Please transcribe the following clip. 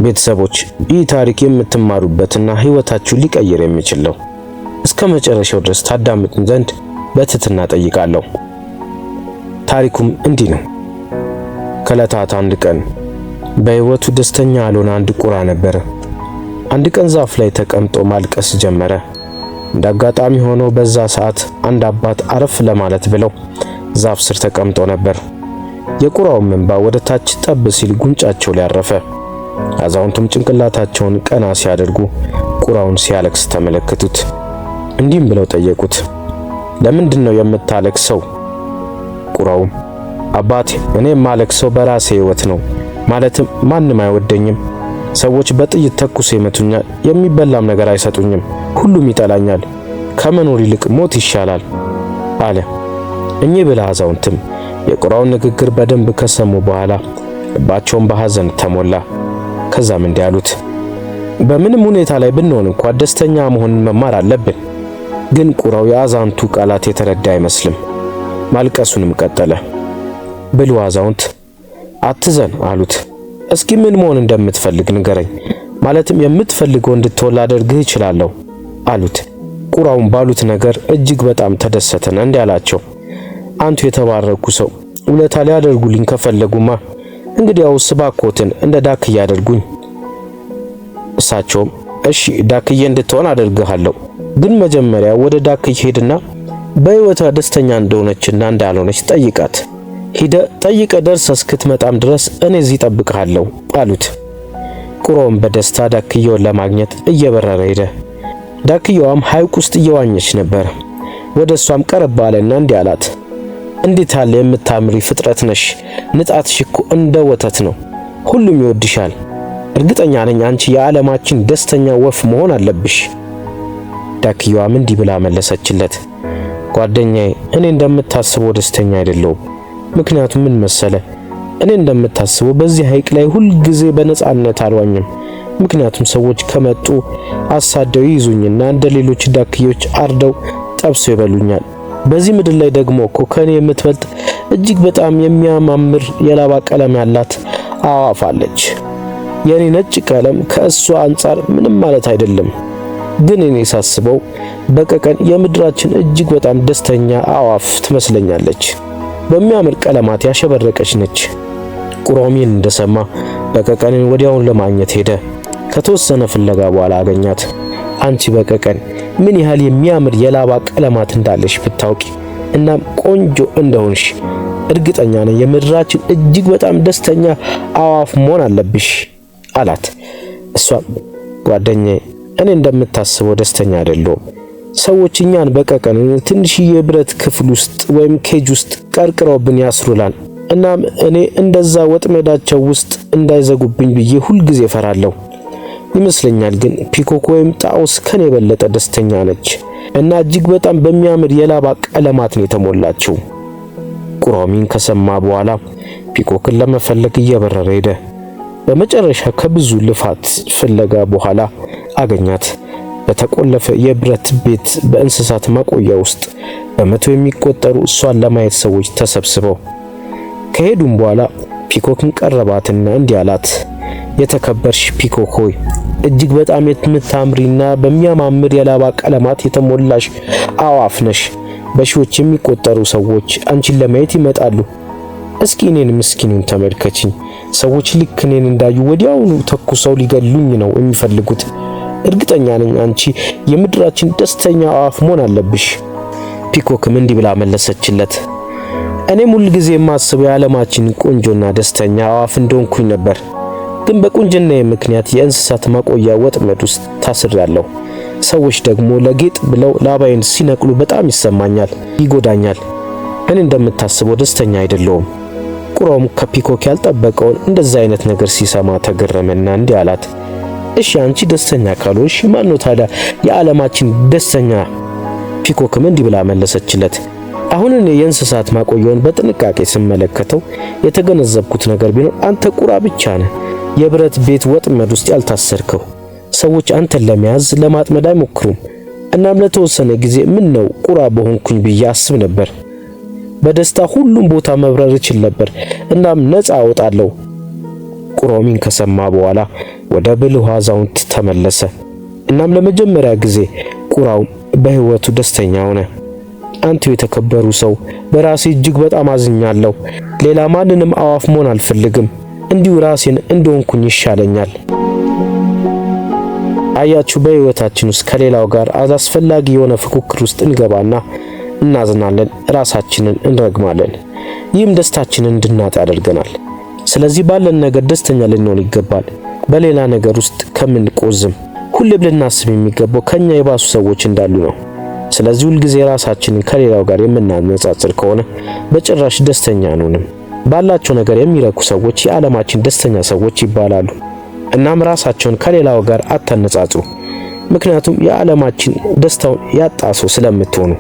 ቤተሰቦች፣ ይህ ታሪክ የምትማሩበትና ሕይወታችሁን ሊቀይር የሚችል ነው። እስከ መጨረሻው ድረስ ታዳምጡን ዘንድ በትህትና ጠይቃለሁ። ታሪኩም እንዲህ ነው። ከዕለታት አንድ ቀን በሕይወቱ ደስተኛ ያልሆነ አንድ ቁራ ነበር። አንድ ቀን ዛፍ ላይ ተቀምጦ ማልቀስ ጀመረ። እንደ አጋጣሚ ሆኖ በዛ ሰዓት አንድ አባት አረፍ ለማለት ብለው ዛፍ ስር ተቀምጦ ነበር። የቁራውም እንባ ወደ ታች ጠብ ሲል ጉንጫቸው ላይ አረፈ። አዛውንቱም ጭንቅላታቸውን ቀና ሲያደርጉ ቁራውን ሲያለቅስ ተመለከቱት። እንዲህም ብለው ጠየቁት፣ ለምንድን ነው የምታለቅሰው? ቁራውም አባቴ፣ እኔ የማለቅሰው በራሴ ሕይወት ነው። ማለትም ማንም አይወደኝም። ሰዎች በጥይት ተኩሰው ይመቱኛል፣ የሚበላም ነገር አይሰጡኝም፣ ሁሉም ይጠላኛል። ከመኖር ይልቅ ሞት ይሻላል አለ። እኚህ ብልህ አዛውንትም የቁራውን ንግግር በደንብ ከሰሙ በኋላ ልባቸውን በሐዘን ተሞላ። ከዛም እንዲህ አሉት፣ በምንም ሁኔታ ላይ ብንሆን እንኳ ደስተኛ መሆንን መማር አለብን። ግን ቁራው የአዛውንቱ ቃላት የተረዳ አይመስልም። ማልቀሱንም ቀጠለ። ብልሁ አዛውንት አትዘን አሉት። እስኪ ምን መሆን እንደምትፈልግ ንገረኝ፣ ማለትም የምትፈልገው እንድትሆን ላደርግህ እችላለሁ አሉት። ቁራውን ባሉት ነገር እጅግ በጣም ተደሰተና እንዲህ አላቸው፣ አንቱ የተባረኩ ሰው፣ ውለታ ሊያደርጉልኝ ከፈለጉማ እንግዲያውስ እባክዎትን እንደ ዳክዬ አድርጉኝ። እሳቸውም እሺ ዳክዬ እንድትሆን አደርግሃለሁ፣ ግን መጀመሪያ ወደ ዳክዬ ሄድና በሕይወቷ ደስተኛ እንደሆነችና እንዳልሆነች ጠይቃት። ሂደ ጠይቀ ደርሰህ እስክትመጣም ድረስ እኔ እዚህ እጠብቅሃለሁ አሉት። ቁራውም በደስታ ዳክዬውን ለማግኘት እየበረረ ሄደ። ዳክዬዋም ሐይቅ ውስጥ እየዋኘች ነበር። ወደ እሷም ቀረብ አለና እንዲህ አላት፣ እንዴት ያለ የምታምሪ ፍጥረት ነሽ! ንጣትሽ እኮ እንደ ወተት ነው። ሁሉም ይወድሻል። እርግጠኛ ነኝ አንቺ የዓለማችን ደስተኛ ወፍ መሆን አለብሽ። ዳክዬዋም እንዲህ ብላ መለሰችለት፣ ጓደኛዬ፣ እኔ እንደምታስበው ደስተኛ አይደለሁም። ምክንያቱም ምን መሰለ፣ እኔ እንደምታስበው በዚህ ሐይቅ ላይ ሁል ጊዜ በነጻነት አልዋኝም። ምክንያቱም ሰዎች ከመጡ አሳደው ይይዙኝና እንደ ሌሎች ዳክዬዎች አርደው ጠብሰው ይበሉኛል። በዚህ ምድር ላይ ደግሞ እኮ ከኔ የምትበልጥ እጅግ በጣም የሚያማምር የላባ ቀለም ያላት አዕዋፍ አለች። የኔ ነጭ ቀለም ከእሷ አንጻር ምንም ማለት አይደለም። ግን እኔ ሳስበው በቀቀን የምድራችን እጅግ በጣም ደስተኛ አዕዋፍ ትመስለኛለች። በሚያምር ቀለማት ያሸበረቀች ነች። ቁራውም ይህን እንደሰማ በቀቀንን ወዲያውን ለማግኘት ሄደ። ከተወሰነ ፍለጋ በኋላ አገኛት። አንቺ በቀቀን፣ ምን ያህል የሚያምር የላባ ቀለማት እንዳለሽ ብታውቂ፣ እናም ቆንጆ እንደሆንሽ፣ እርግጠኛ ነኝ የምድራችን እጅግ በጣም ደስተኛ አዕዋፍ መሆን አለብሽ አላት። እሷም ጓደኛዬ፣ እኔ እንደምታስበው ደስተኛ አይደለሁም። ሰዎች እኛን በቀቀን ትንሽዬ የብረት ክፍል ውስጥ ወይም cage ውስጥ ቀርቅረውብን ያስሩላል። እናም እኔ እንደዛ ወጥመዳቸው ውስጥ እንዳይዘጉብኝ ብዬ ሁልጊዜ እፈራለሁ ይመስለኛል። ግን peacock ወይም ጣውስ ከኔ የበለጠ ደስተኛ ነች እና እጅግ በጣም በሚያምር የላባ ቀለማት ነው የተሞላችው። ቁራውም ይህን ከሰማ በኋላ peacock ን ለመፈለግ እየበረረ ሄደ። በመጨረሻ ከብዙ ልፋት ፍለጋ በኋላ አገኛት። በተቆለፈ የብረት ቤት በእንስሳት ማቆያ ውስጥ በመቶ የሚቆጠሩ እሷን ለማየት ሰዎች ተሰብስበው ከሄዱም በኋላ peacock ን ቀረባትና እንዲህ አላት። የተከበርሽ peacock ሆይ፣ እጅግ በጣም የምታምሪና በሚያማምር የላባ ቀለማት የተሞላሽ አዕዋፍ ነሽ። በሺዎች የሚቆጠሩ ሰዎች አንቺን ለማየት ይመጣሉ። እስኪ እኔን ምስኪኑን ተመልከችኝ። ሰዎች ልክ እኔን እንዳዩ ወዲያውኑ ተኩሰው ሊገሉኝ ነው የሚፈልጉት። እርግጠኛ ነኝ አንቺ የምድራችን ደስተኛ አዕዋፍ መሆን አለብሽ። peacock ም እንዲህ ብላ መለሰችለት። እኔም ሁል ጊዜ የማስበው የዓለማችን ቆንጆና ደስተኛ አዕዋፍ እንደሆንኩኝ ነበር። ግን በቁንጅናዬ ምክንያት የእንስሳት ማቆያ ወጥመድ ውስጥ ታስሬያለሁ። ሰዎች ደግሞ ለጌጥ ብለው ላባዬን ሲነቅሉ በጣም ይሰማኛል፣ ይጎዳኛል። እኔ እንደምታስበው ደስተኛ አይደለሁም። ቁራውም ከ peacock ያልጠበቀውን እንደዛ አይነት ነገር ሲሰማ ተገረመና እንዲህ አላት። እሺ አንቺ ደስተኛ ካልሆንሽ ማን ነው ታዲያ የዓለማችን ደስተኛ? peacock ም እንዲህ ብላ መለሰችለት። አሁን እኔ የእንስሳት ማቆያውን በጥንቃቄ ስመለከተው የተገነዘብኩት ነገር ቢኖር አንተ ቁራ ብቻ ነህ የብረት ቤት ወጥመድ ውስጥ ያልታሰርከው። ሰዎች አንተን ለመያዝ ለማጥመድ አይሞክሩም። እናም ለተወሰነ ጊዜ ምን ነው ቁራ በሆንኩኝ ብዬ አስብ ነበር። በደስታ ሁሉም ቦታ መብረር እችል ነበር። እናም ነፃ አወጣለሁ። ቁራውም ይህን ከሰማ በኋላ ወደ ብልሁ አዛውንት ተመለሰ። እናም ለመጀመሪያ ጊዜ ቁራው በህይወቱ ደስተኛ ሆነ። አንቱ የተከበሩ ሰው፣ በራሴ እጅግ በጣም አዝኛለሁ። ሌላ ማንንም አዋፍ መሆን አልፈልግም። እንዲሁ ራሴን እንደሆንኩኝ ይሻለኛል። አያችሁ፣ በህይወታችን ውስጥ ከሌላው ጋር አላስፈላጊ የሆነ ፉክክር ውስጥ እንገባና እናዝናለን፣ ራሳችንን እንረግማለን። ይህም ደስታችንን እንድናጣ ያደርገናል። ስለዚህ ባለን ነገር ደስተኛ ልንሆን ይገባል። በሌላ ነገር ውስጥ ከምንቆዝም ሁሌም ልናስብ የሚገባው ከኛ የባሱ ሰዎች እንዳሉ ነው። ስለዚህ ሁልጊዜ ራሳችንን ከሌላው ጋር የምናነጻጽር ከሆነ በጭራሽ ደስተኛ አንሆንም። ባላቸው ነገር የሚረኩ ሰዎች የዓለማችን ደስተኛ ሰዎች ይባላሉ። እናም ራሳቸውን ከሌላው ጋር አታነጻጽሩ፣ ምክንያቱም የዓለማችን ደስታውን ያጣ ሰው ስለምትሆኑ።